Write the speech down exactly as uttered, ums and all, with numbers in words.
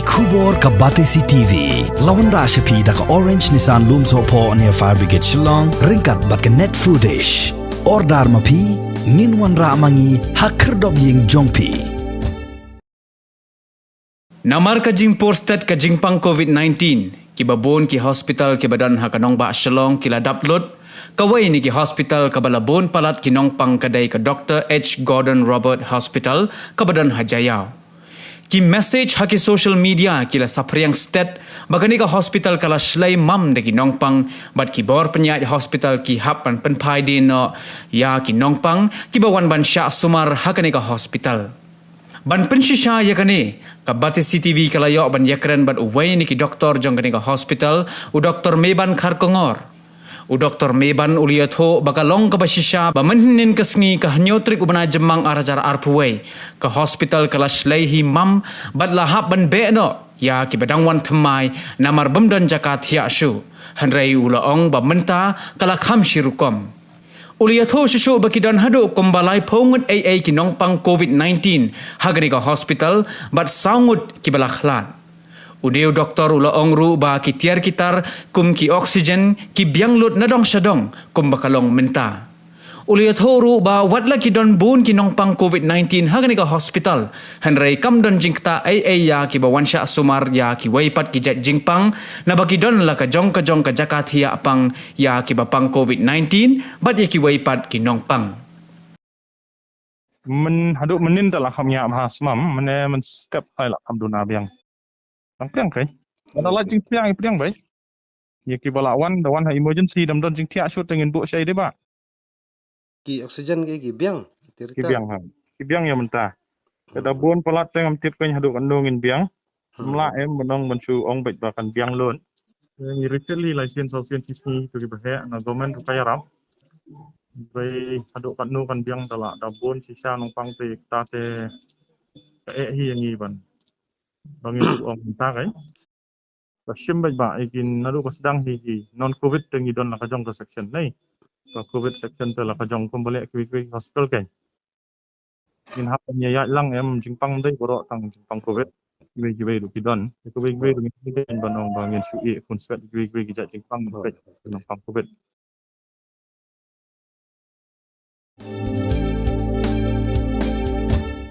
Khubor ka Batesi T V. La wanrah sha phi da ka Orange Nissan Lumsohphoh near Fire Brigade Shillong, ryngkat bad ka Net Foodish. Order ma phi, ngin wanrah ma ngi ha khyrdop ïing jong phi. Namar ka jingpur stet ka jingpang covid nineteen, kiba bun ki hospital kiba don ha ka nongbah Shillong ki la dap lut. Kawei na ki hospital kaba la bun palat ki nongpang ka dei ka Doctor H Gordon Roberts Hospital kaba don ha Jaïaw. Ki message ha ki social media ki la saphriang stet ba kane ka hospital ka la shlei mam da ki nongpang, bad ki bor pynïaid hospital ki hap ban pynphai dien noh ïa ki nongpang kiba wan ban shah sumar ha kane ka hospital. Ban pynshisha ïa kane, ka Batesi T V ka la ïoh ban ïakren bad uwei na ki doktor jong kane ka hospital, u Doktor Meban Kharkongor. U Doktor Meban u la ïathuh ba ka long kaba shisha ba mynhynnin ka sngi ka hynñiew tarik u bnai Jymmang ar hajar arphew wei, ka hospital ka la shlei hi mam bad la hap ban beh noh ïa kiba dang wan thymmai namar bym don jaka thiah shuh. Hynrei u la ong ba mynta ka la kham shi rukom. U la ïathuh shuh shuh ba ki don haduh kumba laiphew ngut ei ei ki nongpang covid nineteen ha kane ka hospital, bad saw ngut kiba la khlad. Une u doktor u la ong ruh ba ki tiar ki tar kum ki oxygen ki biang lut na dong sha dong kumba ka long mynta. U la ïathuh ruh ba wat la ki don bun ki nongpang covid nineteen ha kane ka hospital, hynrei kam don jingktah ei ei ïa kiba wan shah sumar ïa kiwei pat ki jait jingpang, naba ki don la ka jong ka jong ka jaka thiah pang ïa kiba pang covid nineteen bad ïa kiwei pat ki nongpang. Myn haduh mynnin te la kham ïa bha smam, mynne mynstep te la kham duna biang. Tang pdiang kai. Ba da la jingpdiang i pdiang bai. Ïa kiba la wan, da wan ha emergency, dam don jingthiah shuh te ngin buh shai dei ba. Ki oxygen ki, ki biang, ki tiar ki tar. Biang ha. Ki biang ïa mynta. Te da bun palat te ngam tip kan haduh katno ngin biang. Hmm. Mla em ban ong ban shu ong bad ba kan biang lut. Ngi refill hi lai sien saw sien shi sngi, to kiba heh na government ruh ka ïarap. Bai haduh katno kan biang, da la da bun shisha nongpang te, ta te ka eh hi ïa ngi ban. Ba ngin shu ong mynta kai. Ba shim bad ba i kin naduh ba sdang hi ki non covid te ngi don la ka jong ka section nei. Ka covid section te la ka jong kumba leh kiwei kiwei hospital kai. Ngin hap ban ïaid lang em, jingpang dei baroh tang jingpang covid. Kiwei kiwei ruh ki don. Kiwei kiwei ruh ngin ban ong ba ngin shu ïeh khun swet kiwei kiwei ki jait jingpang, jingpang covid.